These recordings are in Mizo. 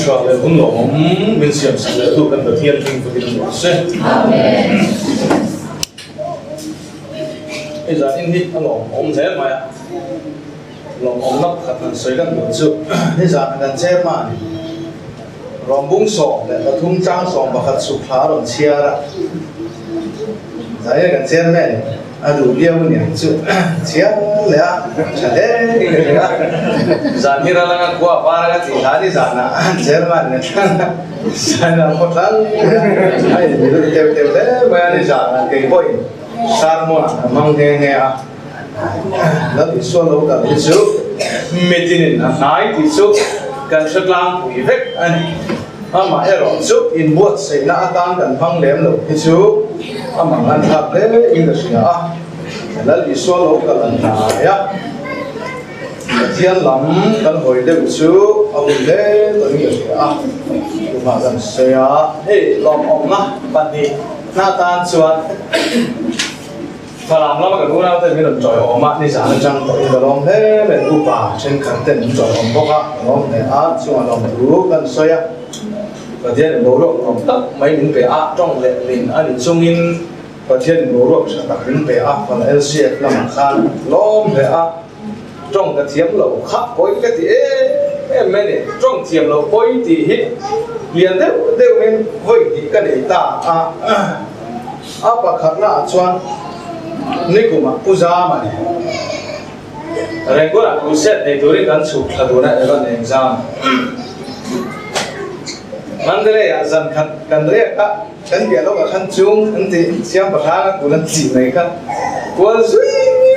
tha leh hun lawmawm min siam sak leh tu kan Pathian hming fakin a nuam se. Amen. Hei zan in hi a lawmawm hle mai a. Lawmawm na pakhat han sawi lan duh chu ni zan kan chairman Rawmbung 13 chang 11 chhuk thla a rawn chhiar a. Zai kan chairman a duh viau aniang chu chhiar leh a tha hle in ka hria. Zan hi ral anga khua var anga tih hla ni zanah chairman in a thlang a, zanah pawh thlang a inmilut teuh teuh hle mai a ni zanah kei pawhin sermon ah ka hmang nghe nghe a. Lal Isua lo kal hi chu mitinin a hnai tih chu kan hre tlangpui vek a ni. Amaherawh chu inbuatsaihna atan kan hmang lem lo hi chu a mangan thlak hle in ka hria a. Lal Isua lo kal a hnai a, Pathian lam kan hawi deuh chu a hun hle tawhin ka hria a. Tumah kan sawi a, hei lawmawmna pahnihna atan chuan. Falam lama kan unau ten min rawn tawiawm a, nizan atang tawhin ka lawm hle mai, upa thenkhat ten min tawiawm bawk a, ka lawm hle a, chungah lawmthu kan sawi a. Pathianin boruak nuam tak mai min pe a, tawng leh lin a ni chungin Pathianin boruak tha tak min pe a, Fala LCF lamah khan lawm hle a, tawng ka thiam lo kha pawi ka ti em em mai ni, tawng thiam lo pawi tih hi lian deuh deuhin vawi hnih ka nei ta a. A pakhatna ah chuan nikumah Pu Zama nen Rangoon-ah crusade nei turin kan chhuk thla dun a, Evan exam Mandalay-ah zan khat kan riak a, kan piah lawkah khan chung an ti siam pahrang a kun an tih mai kha kual zui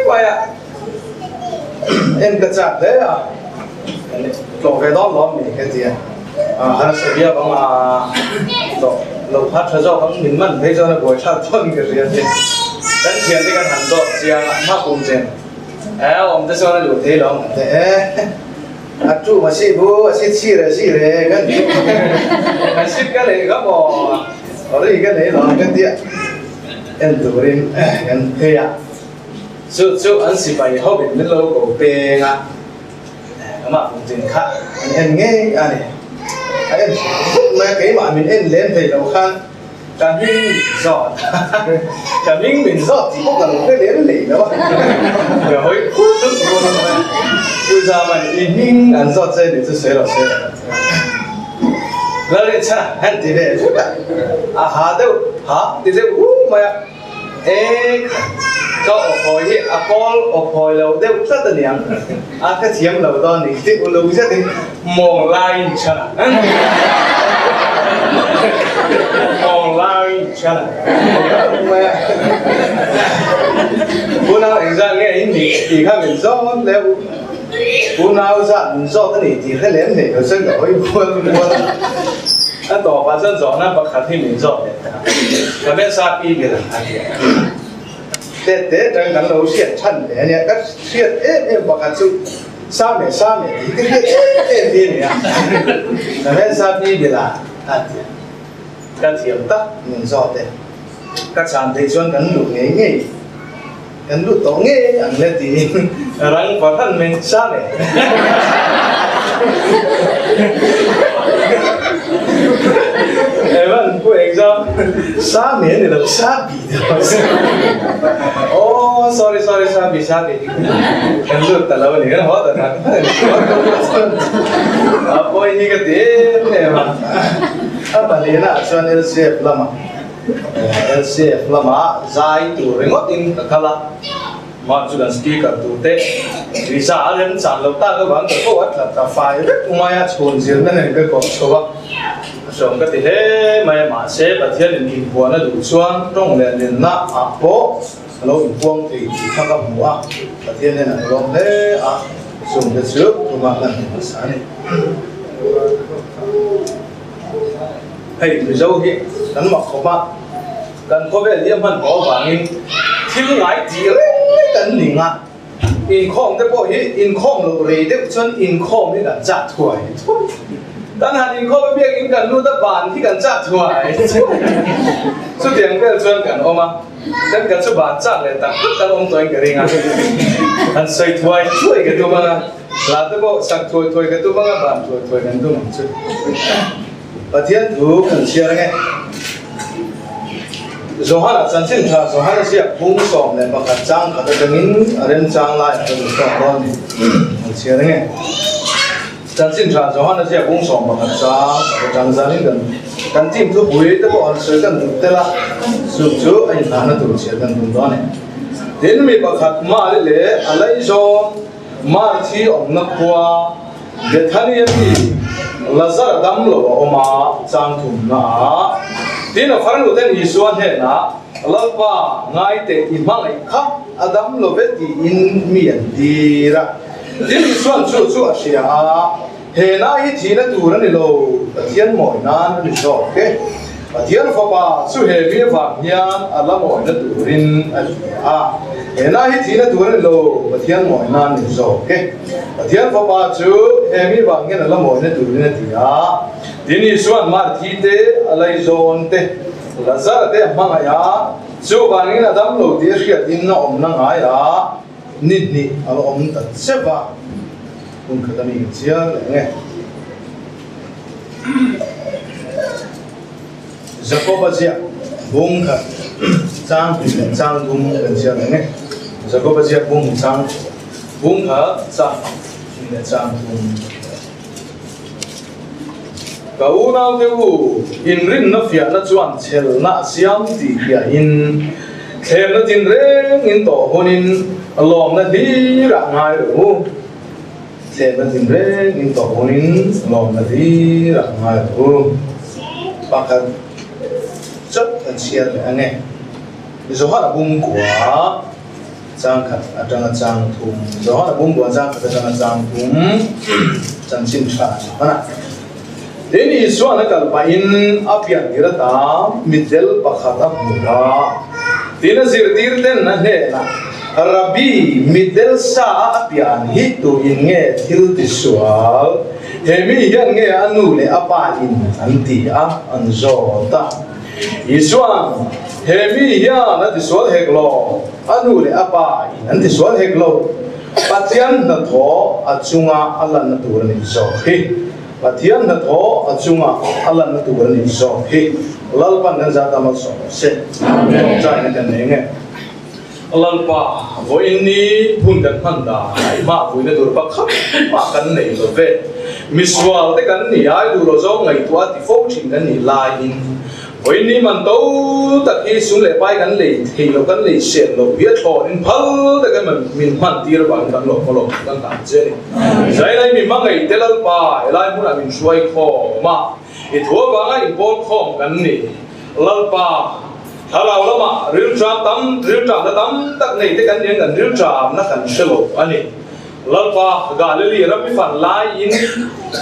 mai a, en ka chak hle a, tlawh ve dawn lawm mi ka ti a. Harsa viau ang a, tawh lo kha tha zawk ang min man phei chuan a buai thlak dawn ka hria che. Kan thian te kan han zawt chiang a, hma kum chen e awm te chuan a luh thei lo ang te e. A tu ma si bu a si chi re si re kan ti. Kan sit ka nei ka maw. Ri ka nei lo ang ka tia en turin kan phei a. Chu chu an sipai ho in min lo ko peng a. Amah kum tin kha an en ngei a ni. A en vut mai a, keimah min en lem thei lo khan ka hming min zawt a, ka hming min zawt tih pawh ka lo hre lem lei lo a, ka hawi phut phut mai a. Pu Zaman i hming an zawt che nih chu sawi lo sawi lo. Lalrinchhana han ti ve vut a, a ha deuh ha ti deuh hu mai a. E ka awphawi hi a kawl awphawi lo deuh tlat a niang, a ka thiam lo dawn ni tih uluk zetin mawng laiin chhan a, mawng laiin chhan a. Unau engzat nge in nih tih kha min zawt leh u, unau zat min zawt a ni tih hre lem nei lo chuan ka hawi kual kual a. A tawpah chuan zawhna pakhat hi min zawt leh ta. Ka bensa pi ber a ti a. Tet te atang kan lo hriat than hle a nia. Ka hriat em em pakhat chu Same Same tih hi ka hriat em em hi a ni a. Ka bensa pi ber a a ti a. Ka thiam tak min zawt e. Ka chhan theih chuan kan lut ngei ngei. Kan lut tawh ngei ang le tiin rang fahran mai Same. Evan pu exam Same a ni lo Sabi ti lo se. Oh sorry sorry Sabi Sabi kan lut ta lo a ni kan haw ta tak tak a ni. A pawi hi ka ti em em a. A pahnihna ah chuan LCF lamah LCF lamah zai tur ringawtin ka kal a, mah chu kan speaker tur te visa a rem chan lo tak avang ka ko a tla ta fai vek mai a, chhun zirna nen ka kawm chho a, hreawm ka ti hle mai a, mahse Pathian in inbuan a duh chuan tawng leh lenna ah pawh a lo inpuang thei tih kha ka hmu a, Pathian hian a lawm hle a, chung te chu tumah lan hmasa a ni. Hei Mizo hi kan mak khawp a, kan khawvel hi a hman tawh avangin thil ngai tih reng kan ning a, inkhawm te pawh hi inkhawm loh rei deuh chuan inkhawm hi kan chak thuai thuai. Kan han inkhawm a biakin kan lut a ban hi kan chak thuai thuai. Chutiang vel chuan kan awm a. Kan kal chu ban chak leh tak tak kan awm tawhin ka ring a, han sawi thuai thuai ka tum anga, hla te pawh sak thuai thuai ka tum anga, ban thuai thuai kan tum ang chu. Pathian thu kan chhiar ange. Johana chanchin tha Johana ziak phung 11 chang khat atangin a remchang laiah ka duh tawk dawn ni. Kan chhiar ange. Chanchin tha Johana ziak phung 11 chang khat atang zanin kan kan team thupui te pawh han sawi kan duh tel a, chu chu a inhlahna tur chhiar kan tum dawn a ni. Tin, mi pakhat Mari leh a laizawn Marthi awmna khua Bethania mi Lazara dam lo a awm a, chang thumna ah. Tin, a farnuten Isua hnenah, Lalpa, ngai teh i hmangaih kha a dam lo ve tiin mi an tir a. Tin, Isua'n chu chu a hria a, He na hi thihna tur a ni lo, Pathian mawi nan a ni zawk e. Pathian Fapa chu he mi avang hian a la mawina turin a ti a. He na hi thihna tur a ni lo, Pathian mawi nan a ni zawk e. Pathian Fapa chu he mi avang hian a la mawina turin a ti a. Tin, Isua'n Marthi te, a laizawn te, Lazara te a hmangaih a, chuvangin a dam lo tih a hriatin a awmna ngai a. Ni hnih a la awm ta chep a, hun khat a mi ka chiar leh nge. Jakob a ziak bung khat chang hnih leh chang dum kan chiar leh nge. Jakob a ziak bung chang bung khat chang hnih leh chang dum. Ka unaute u, inrinna fiahna chuan chhelna a siam tih hiahin thlemna tinreng in tawh hunin lawmna hlir ah ngai lo u. Thlemna tinreng in tawh hunin lawmna hlir ah ngai lo u. Pakhat chauh kan chhiar leh ange. Johana bungkua. Chang khat atanga chang thum, Johana bungbuan chang khat atanga chang thum chanchin tha a ni hman a. Tin, Isuan a kal pahin a pian tir ata mitdel pakhat a hmu a. Tin, a zirtir ten a hnenah, Rabbi, mitdel sa a a pian hi tuin nge thil tisual? He mi hian nge a nu leh a pa in an ti a, an zawt a. Isuan, He mi hian a tisual hek lo, a nu leh a pa in an tisual hek lo. Pathian hnathawh a chunga a lanna tur a nih zawk hi. Pathian hnathawh a chunga a lanna tur a nih zawk hi. Lalpan kan zat a malsawm rawh se. Tawngtaina kan nei nge? Lalpa, vawiin ni hun kan hman dan mah vuina tur pakhat mah kan nei lo ve. Misual te kan ni ai duh lo zawng ngaihtuah ti fo thin kan nih laiin vawiin ni man to tak hi sum leh pai kan lei thei lo, kan lei sel lo hi a thlawnin phal takin min hman tir avangin kan lawm lawm kan hlan che a ni. Zailai mi hmangaih te Lalpa, helai hmunah min hruai khawm a, i thu avanga inpawl khawm kan ni. Lalpa, Thlarau lamah rilṭam tam, rilṭamna tam tak nei te kan nia kan rilṭamna kan hre lo a ni. Lalpa, Galili ram i fan laiin,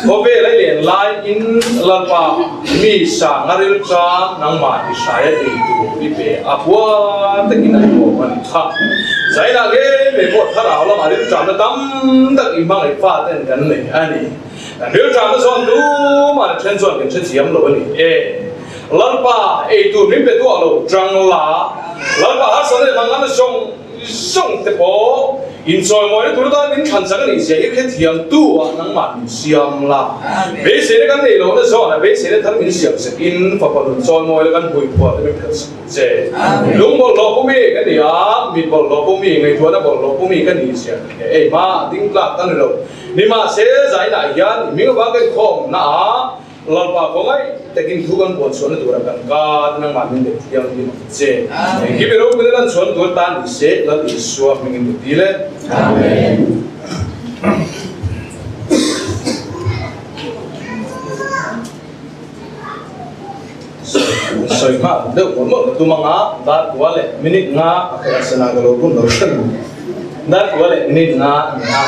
khawvel a i len laiin, Lalpa, mi sanga rilṭam nangmah i hrai a ei tur i pe a puar takin an awm a ni kha. Zainah ngei mai pawh thlarau lamah rilṭamna tam tak i hmangaih fa ten kan nei a ni. Kan rilṭamna zawn tumah ṭhen chuan kan hrethiam lo a ni e. Lalpa, ei tur min pe tuah lo tang la, Lalpa harsatna leh manganna zawng zawng te pawh inchawimawina tur atan min thlan chak a nih zia i hrethiam tu ah nangmah min siam la. Beiseina kan neih lohna zawnah beiseina thar min siam sak in fapa nun chawimawi la kan hmuipuah te min phelh sak ang che. Lung bawlhhlawh pu mi ka ni a, mit bawlhhlawh pu mi, ngaihtuahna bawlhhlawh pu mi ka nih zia ka hria. Ei hma ding tlak ka ni lo. Nimahse, zainah hian i hming avang ka inkhawmna ah Lalpa khawngaih takin thu kan puan chhuahna tura kan ka nangmah min leh thianghlim ang che. Engkim i ropuina lan chhuahna tur tan ni se, Lal Isua hmingin ka ti le. Amen. Sawi nghal deuh mawlh mawlh ka tum anga dar kua leh minute nga a kher a sana ka lo bun lo hre lo. Dar kua leh minute nga a ni a.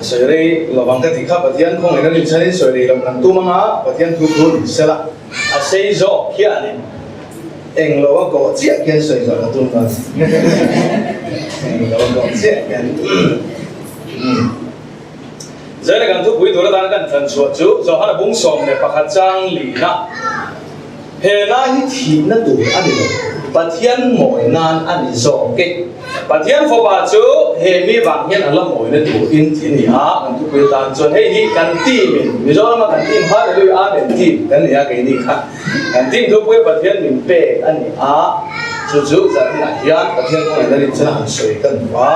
Sawi rei lovang ka ti kha Pathian khawngaih na rin chhanin sawi rei lo kan tum anga Pathian thu thu ni sela a sei zawk khianin eng lo a kawh chiah khian sawi zawh ka tum dawn eng lo a kawh chiah khian Zaina kan thupui tur atan kan thlan chhuah chu Johana bung 11 chang lina he lai hi thihna tur a ni lo. Pathian mawi nan a ni zawk e. Pathian fapa chu he mi vang hian a la mawina tur in ti a ni a, kan thupui atan chuan hei hi kan team in Mizorama kan team Hallelujah Amen team kan ni a keini kha kan team thupui a Pathian min pek a ni a, chu chu zarhinah hian Pathian kawngin a rin chuan a han sawi ka duh a,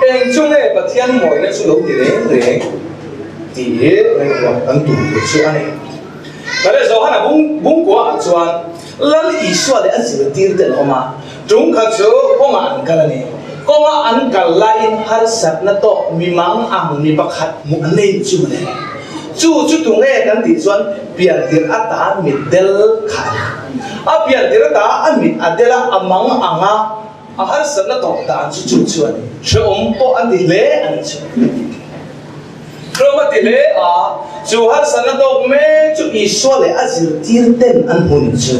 eng chu nge Pathian mawina chu lo ti reng reng tih hi ngaihtuah kan tum tur chu a ni. Kale Johana bung bungkua ah chuan Lal Isua leh a zirtir te an awm a, tung kha chu kawngah an kal a ni. Kawnga an kal laiin harsatna tawk mi mang ang mi pakhat hmuh an nei chu mawle. Chu chu tunge kan tih chuan piantir ata mit del kha a ni. A piantir ata a mit a del a, a mang ang a, a harsatna tawk dan chu chu chu a ni. Hrehawm pawh a ti hle a ni chu. Tlawm a ti hle a, chu harsatna tawk mek chu Isua leh a zirtirten an hmu ni chu.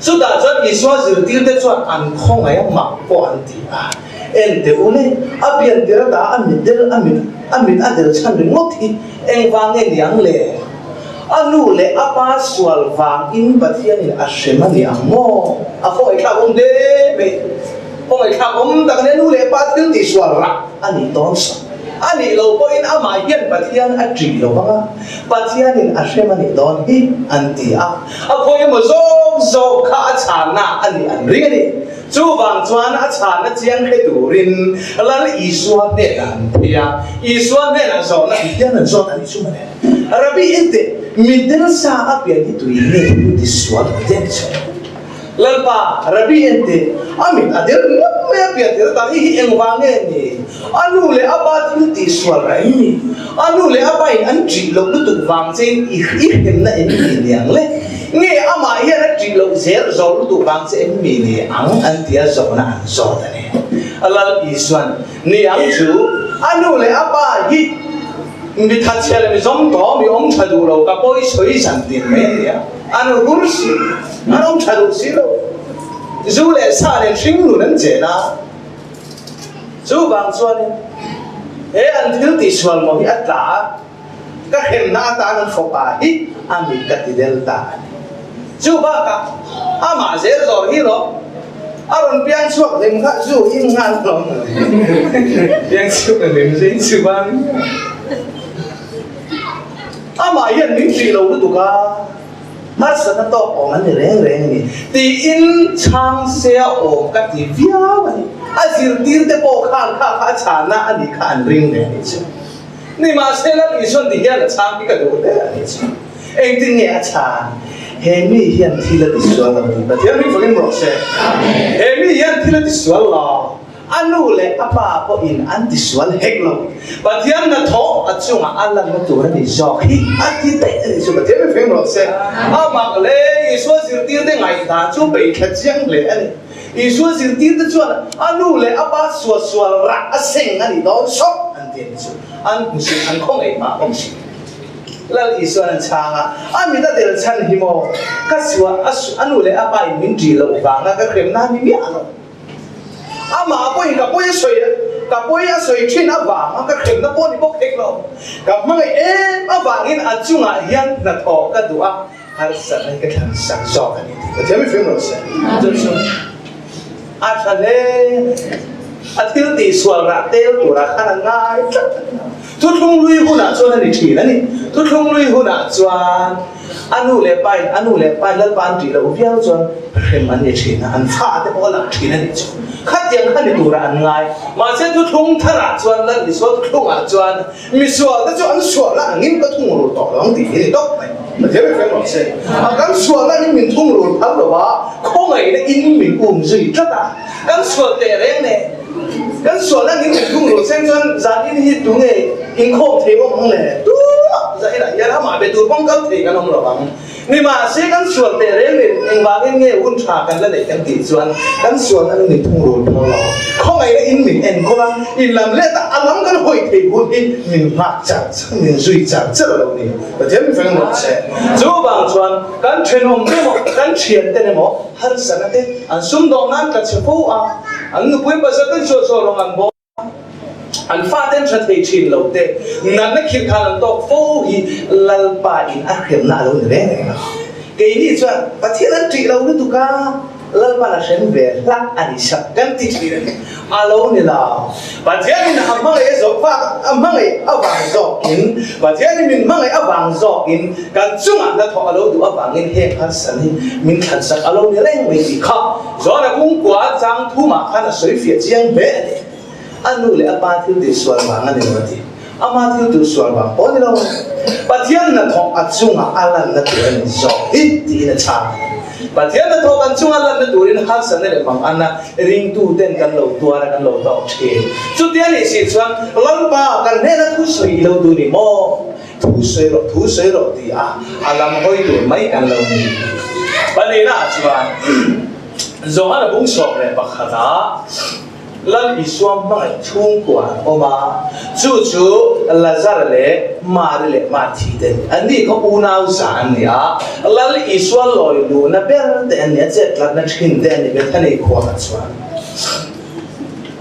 Chutah chuan Isua zirtirte chuan an khawngaih a mak pawh an ti a, En teh u le, a pian tir ata a mit del a mit a mit a del chhan ringawt hi engvang nge ni ang le? A nu leh a pa sual vangin Pathianin a hrem a ni ang maw? A khawngaihthlak awm hle mai. Khawngaihthlak awm tak a ni, a nu leh pa thil tihsual rah a nih dawn sak. A nih loh pawhin amah hian Pathian a ṭih lo vang a, Pathianin a hrem a nih dawn hi an ti a. A khawi emaw zawk zawk kha a chhanna a nih an ring a ni. Chuvang chuan a chhanna chiang hre turin Lal Isua hnenah an phei a, Isua hnenah zawhna ti hian an zawt a nih chu mawle. Rabbi ente, mitdel sa a pian hi tui nge i tisual a ti a ni chu. Lalpa, Rabbi ente, a mit a del ringawt mai a pian tir atan hi hi engvang nge ni? A nu leh a pa thil tih sual rah em ni? A nu leh a pa in an ṭih loh lutuk vang che in i i hemna em mi ni ang le? Nge amah hian a ṭih loh zel zawh lutuk vang che em mi ni ang an tia zawhna an zawt a ni. Lal Isuan, Ni ang chu, a nu leh a pa hi mi thatchhia leh mi zawm tawh, mi awm ṭha duh lo, ka pawi sawi zan tin mai a ni a. An hur si, an awm tha duh si lo. Zu leh sa nen hringnun an chen a, chuvang chuanin he an thil tihsual maw hi a tla a, ka hremna atan an fawpa hi a mit ka ti del ta a ni. Chu bakah amah zel zawr hi lawm a rawn piang chhuak hlim kha zu in nghal hlawm lo. Piang chhuak hlim zing chu bang. Amah hian min hrih lo lutuk a, harsatna tawk awm an ni reng reng a ni tiin chhang se a awm ka ti viau a ni. A zirtir te pawh khan kha kha a chhana a nih kha an ring ve a nih chu. Nimahse Lal Isuan ti hian a chhang hi ka duh hle a nih chu. Engtin nge a chhan? He mi hian thil a tisual lo tih Pathian ring fakin rawh se. He mi hian thil a tisual lo. A nu leh a pa pawhin an tisual hek lo. Pathian hnathawh a chungah a lanna tur a ni zawk hi a ti daih a ni chu Pathian mi feng rawh se. A mak hle, Isua zirtirte ngaihdan chu beithla chiang hle a ni. Isua zirtirte chuan a nu leh a pa sualsual rah a seng a nih dawn sawk an ti a ni chu. An hmusit, an khawngaih mah bawk si. Lal Isuan an chhang a, a mit a del chhan hi maw? Ka suah a nu leh a pa in min ṭih loh vanga ka hremna ni miah lo. Amah pawhin ka pawi a sawi ka pawi a sawi thin avanga ka hremna pawh ni bawk hek lo. Ka hmangaih em avangin a chungah hian hnathawh ka duh a, harsatna hi ka thlan sak zawk a ni tih Pathian mi fim rawh se. Chu chu a tha hle. A thil tihsual rah tel turah khan a ngai tlat a ni. Thuthlung lui hunah chuan a ni thin a ni. Thuthlung lui hunah chuan a nu leh pa in a nu leh pa in Lalpa an tih loh viau chuan hrem an ni thin a, an fa te pawh a lang thin a nih chu. Khatiang kha ni turah an ngai. Mahse thuthlung tharah chuan Lal Isua thuthlungah chuan misual te chu an sualna angin ka thungrul tawh lo ang tih hi a ni tawp mai. Pathian mi feng rawh se. A kan sualna angin min thungrul phal lo a, khawngaihna in min um zui tlat a, kan sual teh reng nen. Kan sualna angin min thungrul seng chuan zan in hi tunge inkhawm thei awm ang le? Tumah zahinah hian amah be tur pawng kal thei kan awm lo ang. Nimahse kan sual teh reng nen engvangin nge hun tha kan la neih kan tih chuan kan sualna angin min thungrul phal lo. Khawngaihna in min enkawl a, in lam let a, a lam kan hawi thei hun hi min nghak char char, min zui char char lo ni. Pathian min feng rawh se. Chuvang chuan kan thenawm te emaw, kan thian ten emaw harsatna te an sumdawng nan tla chhe fo a, an nupui pasal ten sual sual rawng an bawm a, an fa ten tha thei thin lo te, natna khirh khan an tawk fo hi Lalpa in a hremna a lo ni reng reng a. Keini chuan Pathian an ṭih lo lutuk a. Lalpan a hrem ve hlak a ni sak kan ti thin a ni. A lo ni lo. Pathianin a hmangaih a zawh vak a hmangaih avang zawkin, Pathianin min hmangaih avang zawkin kan chungah hnathawh a lo duh avangin heng harsat hi min thlansak a lo ni reng mai tih kha John-a kungkua chang thumah khan a sawi fiah chiang hle a ni. A nu leh a pa thil tih sual vang a ni lo a ti. Ama thil tur sual vang pawh a ni lo. Pathian hnathawk a chungah a lanna tur a ni zawk hi tiin a chhang a ni. Pathian hnathawk an chunga lanna turin harsatna leh manganna ringtuten kan lo tuar a, kan lo tawk thin. Chutia nih si chuan Lalpa kan hnena thu sawi i lo duh ni maw? Thu sawi rawh, thu sawi rawh ti a a lam hawi tur mai kan lo ni. Pahnihnaah chuan Johana bung 11 ah, Lal Isua hmangaih chhungkua an awm a, chu chu Lazar leh Mari leh Marthi te an ni. Anni kha unau za an ni a, Lal Isua lawi luhna ber te an ni a, chet tlatna thin te an ni Bethany khua kha chuan.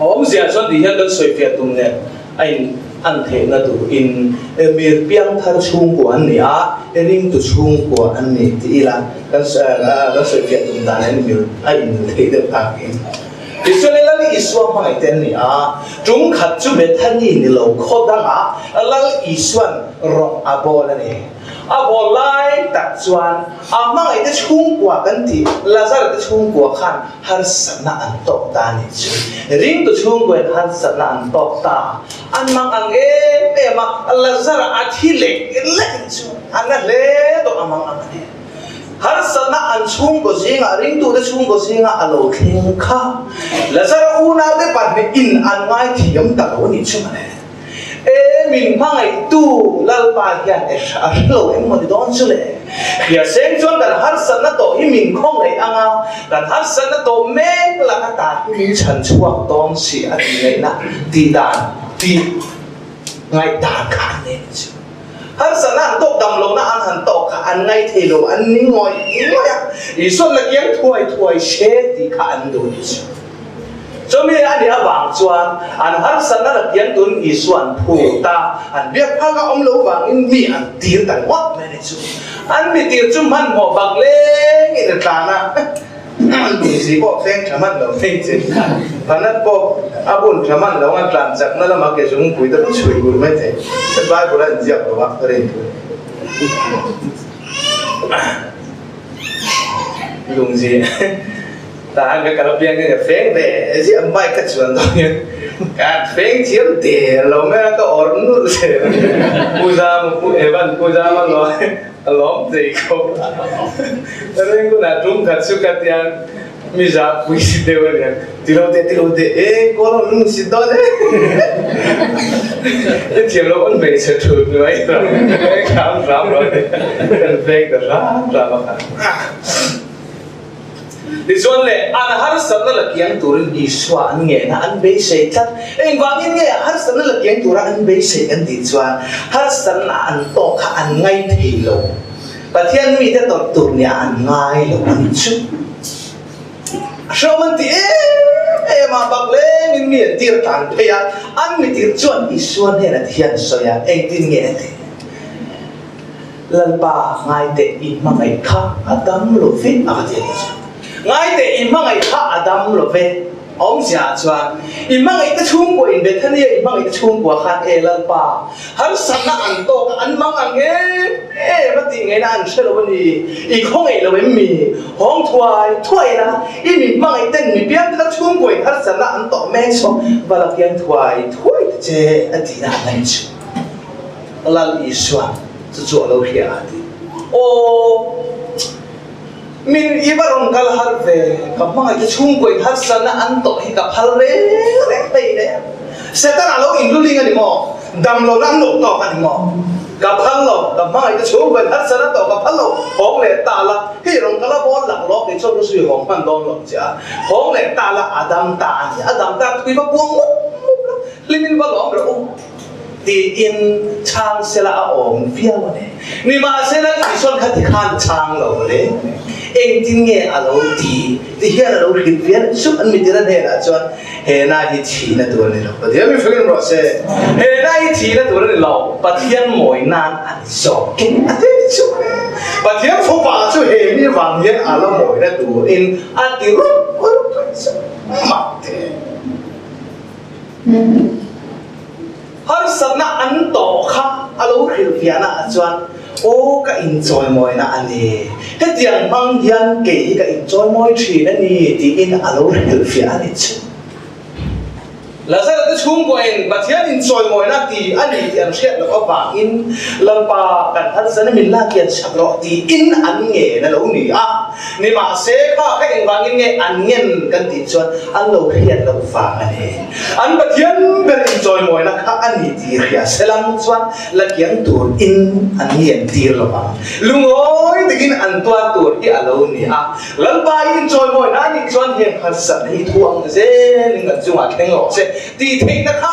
A awmzia chuan tih hian kan sawifiah tum nen a in an theihna duhin mir piangthar chhungkua an ni a, ringtu chhungkua an ni ti ila kan sawifiah tum dan in mil a in theih deuh takin. Tichuan Lal Isua hmangaih te an ni a, tum khat chu Bethany ni lo khaw dangah Lal Isuan rawng a bawl a ni. A bawl lai tak chuan a hmangaih te chhungkua kan tih Lazar te chhungkua khan harsatna an tawk ta a nih chu. Ringtu chhungkuain harsatna an tawk ta. An mang ang em em a, Lazar a thi lek lek chu a na hle tawh a mang ang a ni. Harsatna an chhungkaw zingah, ringtute chhungkaw zingah a lo thleng kha. Lazara unaute pahnihin an ngaithiam ta lo a nih chu mawle. E, min hmangaihtu Lalpa hian e a hre lo eng maw ni dawn chu le? Hriaseng chuan kan harsatna tawh hi min khawngaih ang a, kan harsatna tawh mek laka ta hi min chhan chhuak dawn si a tih ngaihna, tih dan, tih ngaihdan kha an nei ni chu. Harsatna an tawk dam lohna an han tawk kha an ngai thei lo, an ning ngawih ngawih a, Isuan la kiang thuai thuai she tih kha an duh ni chu. Chumi a nih avang chuan an harsatna la kiang turin Isua an phut a, an biak phak a awm lo vangin mi an tir ta ngawt mai a ni chu. An mi tir chu hmanhmawh bak lengin a tlan a. Lungzi pawh feng tha hman lo phei che. Phanat pawh a bun tha hman lo a tlan chakna lama ke zungpui te pawh chhui gur mai thei. Bible a inziak lo a ka rin thu. Lungzi tahan ka kal piang ka feng ve ziah bike ka chuan dawn hian ka feng thiam der lo mai a ka awr nulh zel. Pu Zama Pu Evan Pu Zama lawi. A lawm thei khawp a. Ringunah tum khat chu ka tiang mi zah pui si deuh a nia. Ti lo teh, ti lo teh, e kawl awm lung si dawn e. I thiam lo pawn hmeichhe thut mai ram, hram hram lo teh. Kan veng ta hram hram a kha. Tichuan le, an harsatna la kiang turin Isua an ngena an beisei tlat. Engvangin nge harsatna la kiang tura an beisei kan tih chuan harsatna an tawk kha an ngai thei lo. Pathian mite tawrh tur nia an ngai lo a ni chu. A hreawm an ti em em a, bak lengin mi an tir tlan phei a, an mi tir chuan Isua hnenah ti hian sawi a, engtin nge a ti? Lalpa, ngai teh i hmangaih kha a dam lo ve a ka ti a ni chu. Ngai teh i hmangaih kha a dam lo ve. A awmzia ah chuan, i hmangaih te chhungkua in Bethania i hmangaih te chhungkua khan e Lalpa, harsatna an tawk a, an mang ang em em a tih ngaihna an hre lo a ni. I khawngaih lo em mi? Hawng thuai thuai la, i mi hmangaih ten mi piangthar chhungkua in harsatna an tawh mek saw va la piang thuai thuai ta che a tihna an ni chu. Lal Isua chu chu a lo hria a ti. Aw, min i va rawn kal har ve, ka hmangaih te chhungkaw in harsatna an tawh hi ka phal reng reng hei le. Setana lo in luling a ni maw? Dam lohna an lo tawk a ni maw? Ka phal lo, ka hmangaih te chhungkaw in harsatna tawh ka phal lo, hawng leh ta la, hei rawn kal a bawl lak lawk kei chuan Rusui hawng hman dawn lo che a, hawng leh ta la a dam ta a ni, a dam ta thui va buang mup mup la, hlimin va lawm rawh u. Tiin chhang sela a awm viau a ni. Nimahsela Isuan kha ti khan chhang lo le, engtin nge a lo ti? Ti hian a lo hrilh vial sup an mitira hnenah chuan, He na hi thihna tur a ni lo, Pathian mi fingin rawh se. He na hi thihna tur a ni lo, Pathian mawi nan a ni zawk ke a ti a ni. chu. Pathian fapa chu he mi vang hian a la mawina turin a ti rup rup mai chu. Mak te. Harsatna an tawh kha a lo hrilhfiahna ah chuan, Aw ka inchawimawina a ni, hetiang hmang hian kei hi ka inchawimawi thin a ni tiin a lo hrilhfiah a ni chu. Lazara te chhungkuain Pathian inchawimawina ti a ni tih an hriat loh avangin Lalpa kan harsatna min lak hian chak rawh tiin an ngen a lo ni a. Nimahse kha kha engvangin nge an ngen kan tih chuan an lo hriat loh vang a ni. An Pathian ber inchawimawina kha a ni tih hria selang chuan la kiang tur in an ngen tir lo vang. Lungawi takin an tuar tur hi a lo ni a. Lalpa i inchawimawina a nih chuan heng harsatna hi thu ang zelin kan chungah thleng rawh se tih theihna kha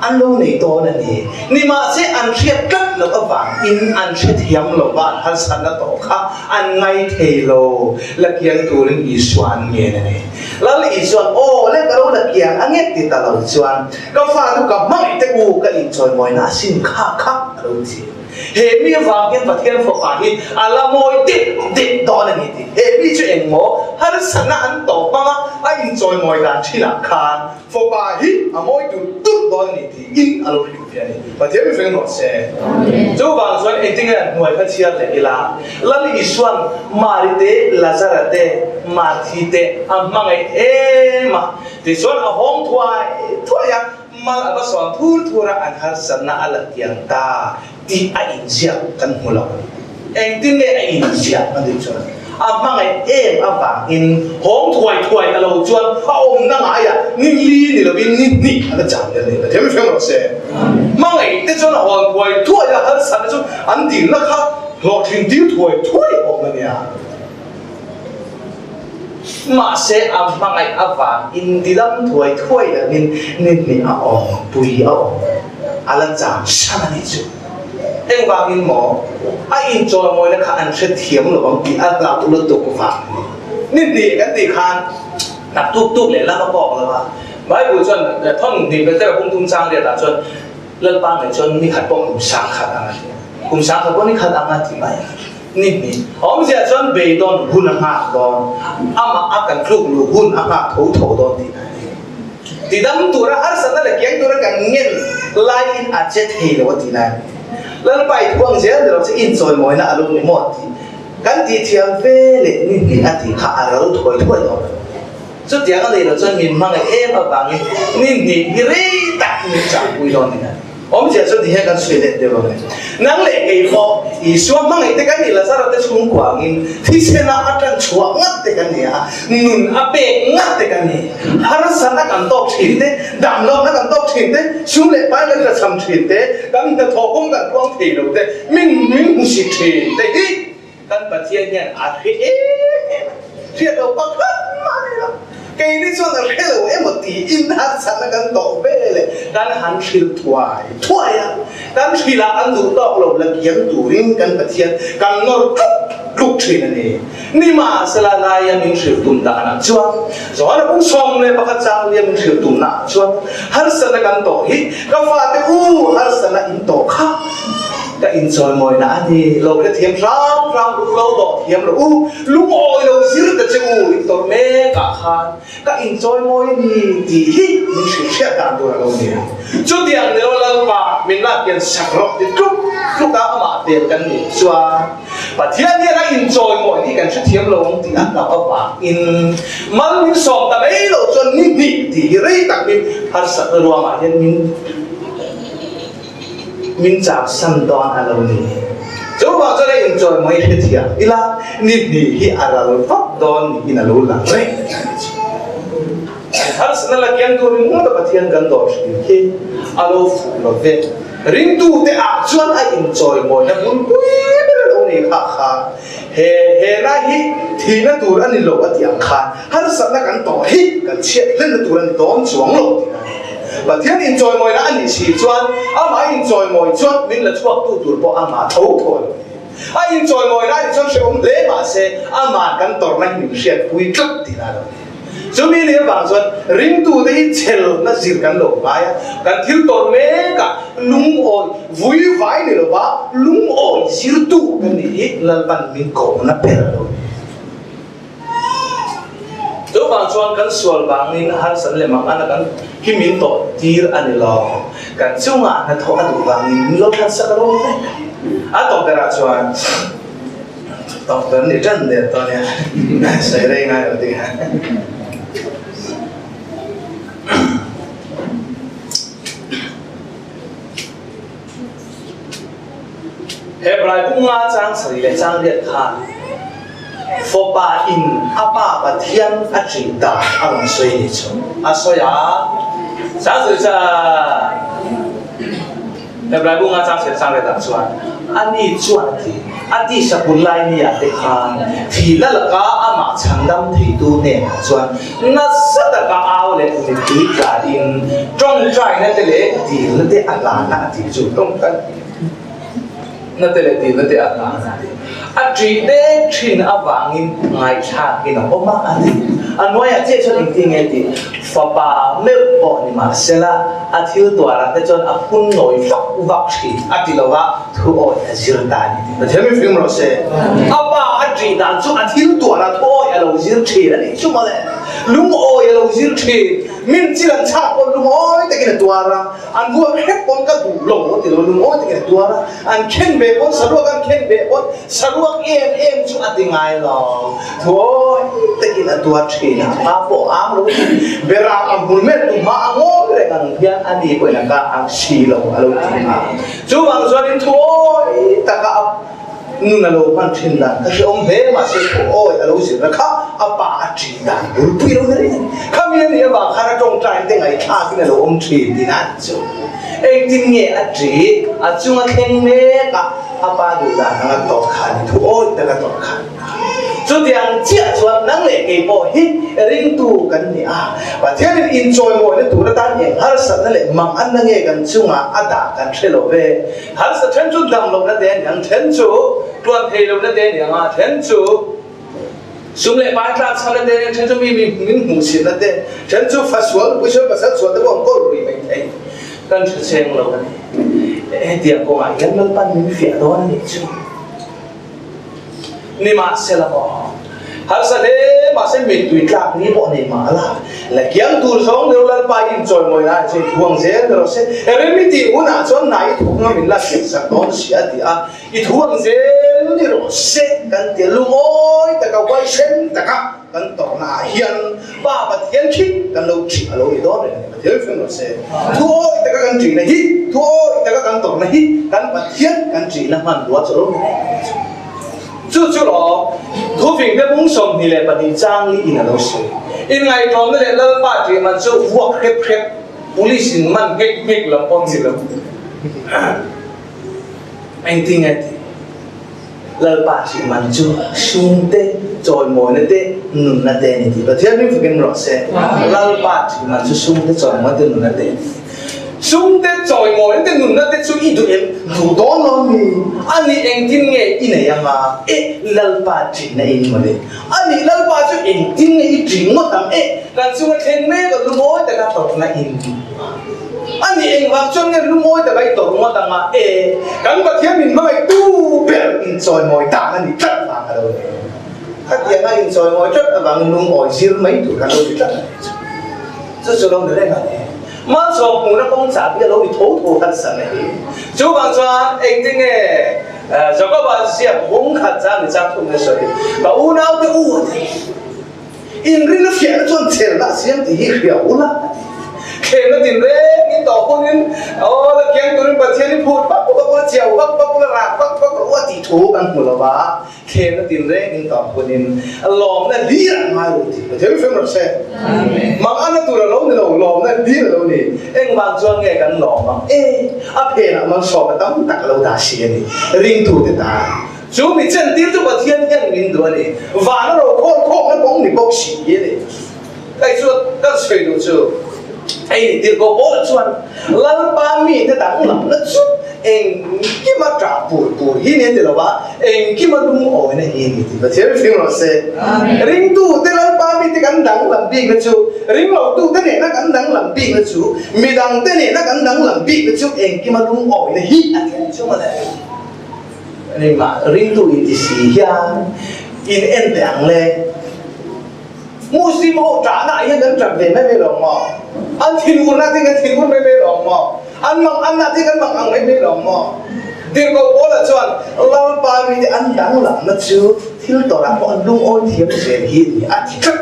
An lo nei dawn a ni. Nimahse an hriat tlat loh avangin an hrethiam lo va, an harsatna tawh kha an ngai thei lo. La kiang turin Isua an ngen a ni. Lal Isua'n, Aw le, ka lo la kiang a nge ti ta lo chuan, ka fa chu ka hmangaih te u, ka inchawimawina a sin kha kha a lo ti. He mi avang hian Pathian Fapa hi a la mawi deuh deuh dawn a ni ti. He mi chu engmaw harsatna an tawh hmanga a inchawimawi dan thinah khan Fapa hi a mawi tur tur dawn a ni tiin a lo hrilh ve a ni. Pathian mi feng rawh se. Chuvang chuan engtinge an hnuai kha chhiar leh ila, Lal Isua'n Mari te, Lazara te, Marthi te a hmangaih em a, tichuan a hawng thuai thuai a, mal a va sawn thur thur a, an harsatna a la tiang ta tih a inziak kan hmu lo. Engtin nge a inziak a nih chuan a hmangaih em avangin hawng thuai thuai ta lo chuan a awmna ngaiah ni li ni lovin ni hnih a la chang tel ni. Pathian mi hreng rawh se. Hmangaih te chuan a hawn thuai thuai a, harsatna chu an dilna kha hlawhtling tir thuai thuai awm a nia. Mahse a hmangaih avangin didam thuai thuai lovin ni hnih a awm pui a awm a la chang hran a nih chu. Engvangin maw a inchawimawina kha an hrethiam lo ang tih a hlauh lutuk vang a ni. Ni hnih kan tih khan tak tuk tuk leh lam a kawk lo a. Bible chuan thawn hnih Petera pum tum chang riatah chuan Lalpa ngei chuan ni khat pawh kum sang khat ang a ti a. Kum sang khat pawh ni khat ang a ti mai a. Ni hnih awmzia chuan beidawn hun a nghak dawn, amah a kan tluk luh hun a nghak tho tho dawn tih a ni. Tidam tura harsatna leh kiang tura kan ngen laiin a che thei lo a ti lai a ni. Lalpa i thuang zel ni lo che inchawimawina a lo ni maw tih kan tihthiam ve leh ni hnih a tih kha a ro thuai thuai dawn lo. Chutiang a nei lo chuan min hmangaih em avangin ni hnih hi rei tak min chahpui dawn ni a. Awmzia chu tihian kan sawi let deuh ang e. Nang leh kei pawh Isua hmangaih te kan nih Lazara te chhungkua angin thisena a tan chhuah ngat te kan ni a, nun a pek ngat te kan ni. Harsatna kan tawk thin te, damlohna kan tawk thin te, sum leh pai kan tlachham thin te, kan hnathawh kawng kan tluang thei lo te, min min hmusit thin te hi Kan Pathian hian a hre em em a, hriat lo pakhat mah a ni lo. Keini chuan a hre lo emaw tiin harsatna kan tawh ve leh kan han hrilh thuai thuai a, kan hrilh ah kan duh tawk lo la kiang turin kan Pathian kan nawr tluk tluk thin a ni. Nimahsela laia min hrilh tum danah chuan Johana pum 11 chang lia min hrilh tumna ah chuan harsatna kan tawh hi ka fate u harsatna in tawh kha Ka inchawimawina a ni, lo hrethiam hram hram ru, lo dawh thiam rawh u, lungawi lo zir ta che u, in tawrh mekah khan ka inchawimawi a ni tih hi min hrilh hriat dan tur a lo ni a. Chutiang ni lo Lalpa min lak hian sak rawh ti tluk tluk a amah tel kan nih chuan Pathian hian a inchawimawi hi kan hrethiam lo ang tih a hlauh avangin mal min sawm ta mai lo chuan ni hnih tih hi rei tak min harsatna ruangah hian min Min chak san dawn a lo ni. Chuvang chuan a inchawimawi hrethiam ila, ni hnih hi a ral vak dawn niin a lo lang reng a ni chu. Kan harsatna la kiang tur ringawt a Pathian kan dawr hrim hi a lo fuh lo ve. Ringtute ah chuan a inchawimawina bulpui ber a lo ni kha kha he he lai hi thihna tur a ni lo a tih ang khan harsatna kan tawh hi kan chhiat hlenna tur a ni dawn chuang lo tih a ni. Pathian inchawimawina a nih si chuan amah inchawimawi chuan min la chhuaktu tur pawh amah tho tho a lo ni. A inchawimawina a nih chuan hrehawm hle mahse amah kan tawrhna hi min hriatpui tlat tih a lo ni. Chumi nih avang chuan ringtute hi chelna zir kan lo ngai a, kan thil tawrh mekah lungawi vui vai ni lova lungawi zirtu kan nih hi Lalpan min kohna ber a lo ni. Chuvang chuan kan sual vangin harsat leh mang ana kan hi min tawh tir a ni lo. Kan chungah hnathawh a duh vangin min lo thlansak a lo ni reng. A tawp berah chuan tawp ber ni tan der tawh nia sawi rei ngai lo ding a. Hebrai bunga chang sarih leh chang riat khan fapa in a pa Pathian a ṭih dan a rawn sawi ni chu a sawi a. Chang sarih cha Hebrai bunga chang sarih chang riat ah chuan ani chuan a ti, a tisa kut lai ni ah te khan thihna laka amah chhandam theitu hnenah chuan Nasa taka au leh mittui tla in tawngtaina te leh dilna te a hlana a tih chu tawngtaina te leh dilna te a hlana a tih a ṭih dek ṭhin avangin ngaihthlak in a awm a a ti. A hnuaiah chiah chuan engtin nge tih fapa meuh pawh ni mah sela a thil tuarah te chuan a phun nawi vak vak ṭhin a ti lo a, thu awi a zir ta a ni tih Pathian min fim rawh se. A pa a ṭih dan chu a thil tuarah thu awi a lo zir ṭhin a nih chu mawle. Lungawi a lo zir ṭhin. Min chil an chhak pawn lungawi takin a tuar a, an vuak hrep pawn ka duh lo a ti lo, lungawi takin a tuar a, an khen ve pawn saruak an khen ve pawn saruak em em chu a ti ngai lo. Thu awi takin a tuar ṭhin a, a pa pawh a ang lo a ti. Beram a hmul met tu hma a ngawi reng ang hian a ni pawhin a ka ang si lo a lo ti a. Chuvang chuanin thuawi taka a nun a lo hman thin dan ka hreawm hle, mahse thuawi a lo zirna kha a pa a ṭin dan bulpui lo ni reng a ni. Khami a nih avang khan a ṭawngṭain te ngaihthlakin a lo awm ṭhin tih nan chu engtin nge a ṭi, a chunga thleng mek a, a pa duh dan anga tawrh kha a ni, thuawi taka tawrh kha a ni. Chutiang chiah chuan nang leh kei pawh hi ringtu kan ni a, Pathianin inchawimawina tur atan eng harsatna leh manganna nge kan chungah a dah kan hre lo ve. Harsa then chu dam lohna te a ni ang, then chu tuan thei lohna te a ni ang a, then chu sum leh pai tlak chhanna te a ni ang, then chu mi min hmuhchhitna te, then chu fa sual, nupui sual, pasal sual te pawh an kawl rui mai thei. Kan hre cheng lo a ni. Hetiang kawngah hian Lalpan min fiah dawn a nih chu. Nimahsela maw, harsa hle mahse mittui tlak ni pawh nei mah la, la kiang tur zawng deuh Lalpa i inchawimawi lai chu i thuang zel rawh se. Rem i tih hunah chuan nai i thuk ngam in la hriat sak dawn si a ti a, i thuang zel ni rawh se kan ti a, lungawi taka huaisen taka kan tawrhna ah hian Pa Pathian khi kan lo ṭih a lo ni dawn reng a ni. Pathian fem rawh se. Thuawi taka kan ṭihna hi, thuawi taka kan tawrhna hi kan Pathian kan ṭihna hmanrua chu a lo ni reng a ni chu. Chu chu rawh, Thufingte bung 22 chang ni in a lo sawi. Inngaihtlawmna leh Lalpa ṭih man chu vuak hrep hrep, police in man nghek nghek lam pawh ni lo. Engtin nge tih? Lalpa ṭih man chu sum te, chawimawina te, nunna te a ni tih Pathian min fakin rawh se. Lalpa ṭih man chu sum te, chawimawina te, nunna te a ni. Sum te, chawimawina te, nunna te chu i duh em? Duh dawn lo mi? A nih engtin nge i nei anga? Eh, Lalpa ṭihna in mawle. A nih Lalpa chu engtin nge i ṭih ngawt ang? Eh, kan chunga thleng mek a lungawi taka tawrhna in. A nih engvang chuan nge lungawi taka i tawrh ngawt anga e, kan Pathian min hmangaihtu ber inchawimawi dan a nih tlat vang a lo ni. Khatianga inchawimawi tlat avangin lungawi zir mai tur kha lo ni tlat a ni chu. Chu chu lo ni reng a ni. Malsawm hmuhna kawng chah hi a lo ni tho tho harsa mai. Chuvang chuan engtin nge Jakoba ziak hung khat chang ni chang thum nge sawi, Ka unaute u a ti. Inrinna fiahna chuan chelna a siam tih hi hria ula a ti. Thlemna tin reng in tawh hunin aw la kiang turin Pathian hi phut vak vak ula, chiau vak vak ula, rak vak vak rawh u a tih thu kan hmu lo va. Thlemna tin reng in tawh hunin lawmna hlir a ngai lo tih Pathian mi fem rawh se. Mang ana tur a lo ni lo, lawmna hlir a lo ni. Engvang chuan nge kan lawm ang? E, a phenah malsawmna tam tak a lo dah si a ni. Ringtute tan. Chu mi chentir chu Pathian hian min duh a ni. Van a ro khawl khawkna kawng ni bawk si a ni. Kei chuan kan sawi duh chu hei ni tirhkoh Paula chuan Lalpa mite danglamna chu Engkima ṭah pur tur hi ni a ti lo va, engkima lungawina hi ni tih Pathian fing rawh se. Ringtute Lalpa mite kan danglam bikna chu, ringlotute nena kan danglam bikna chu, midangte nena kan danglam bikna chu engkima lungawina hi a ti ang chu mawle. Ringmah ringtu inti si hian in en teh ang le. Muslim ho ṭahna ah hian kan ṭap ve mai mai lo maw? An thinurna te kan thinur mai mai lo maw? An mang anna te kan mang ang mai mai lo maw? Tirhkoh Paula chuan Lalpa mite an danglamna chu thil tawrah pawh an lungawi thiam zel hi a ni a ti tlat.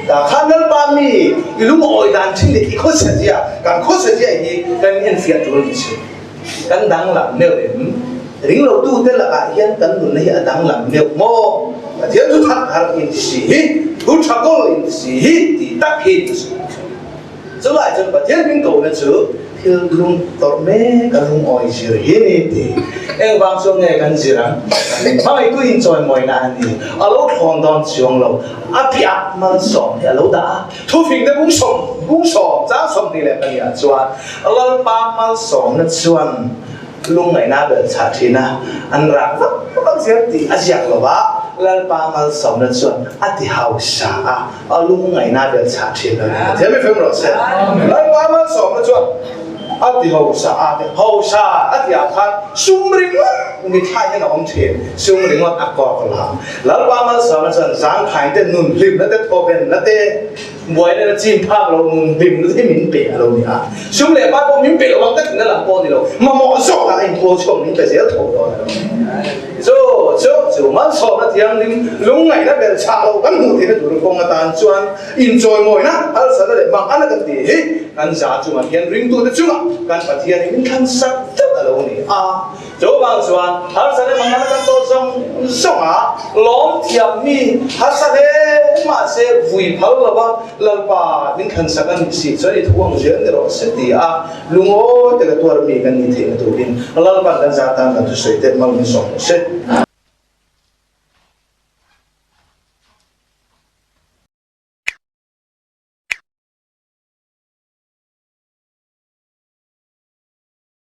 Tah khan Lalpa mi i lungawi dan ṭhin leh i khawsa zia, kan khawsa zia hi kan enfiah tur a ni chu. Kan danglam meuh em? Ringlotute lakah hian kan nunna hi a danglam meuh maw? Pathian thu thak har in ti si hi, thu tha kawl in ti si hi tih tak hi ka sawi chu. Chulai chuan Pathian min kohna chu thil lung tawrh mek a lungawi zir hi ni ti. Engvang chuan nge kan zir ang? Hmangaihtu inchawimawina a ni. A lo thlawn dawn chuang lo. A piah malsawm hi a lo dah a. Thufing te bung sawm, bung sawm, chang 22 ah chuan Lalpa malsawmna chuan lungngaihna bel chah thin a, an rak vak vak zel tih a ziak lo va, Lalpa malsawmna chuan a ti hausa a, a lungngaihna bel chah thin lo ni. Pathian mi fem rawh se. Lalpa malsawmna chuan a ti hausa a, hausa a tih ah khan sum ringawt mitthla hian a awm thin, sum ringawt a kawk la. Lalpa malsawmna chuan zangkhain te nun hlimna te thawvenna te buaina na chin phak lo nun hlimna te min pe a lo ni a. Sum leh pai pawh min pe lo ang ka tihna lam pawh a ni lo, mamawh zawkah a inthawl chhuak min pe zel tho dawn a lo ni. Chu chu chu malsawmna thianghlim lungngaihna bel chhah lo kan hmuh theihna tur kawng atan chuan inchawimawina harsatna leh manghana kan tih hi kan za chungah hian ringtute chungah kan Pathian hi min thlansak tlat a lo ni a. Chuvang chuan harsa leh mangan kan tawh zawng zawng a, lawm thiam mi harsa hle mahse vui phal lova Lalpa min thlansak a nih si chuan i thu ang zel ni rawh se ti a lungawi taka tuar mi kan nih theihna turin Lalpa'n kan zah tan kan thusawi te mal min sawm rawh se.